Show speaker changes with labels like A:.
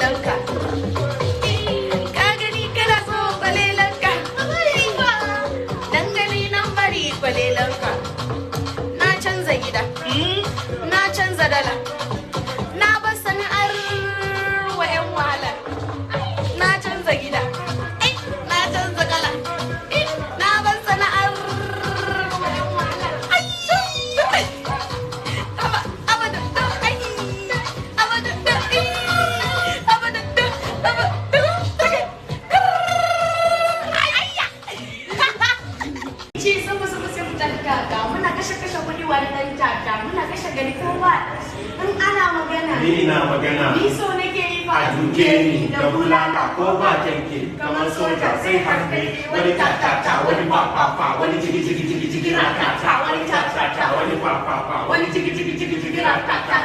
A: Kwalelanka. Ka gani kana so kwalelanka. Dan gani nan bari kwalelanka. Na canza gida. Na canza dala. Na bar sana'ar wa 'yan wahala. Na canza gida. Na canza kala. Na bar sana'ar wa 'yan wahala. Ci sun musu musu taka muna kashe kashe kuɗi wani ɗan taka muna kashe gari ko ba in ana magana.
B: Ni ina magana.
A: Ni so nake yi fa.
B: A duke ni da bulala ko ba tanke, kamar soja sai harbe wani ta ta ta, wani pa pa pa, wani jigi jigi jigi jigi ra ta ta, wani ta ta ta, wani pa pa pa, wani jigi jigi jigi jigi ra ta ta.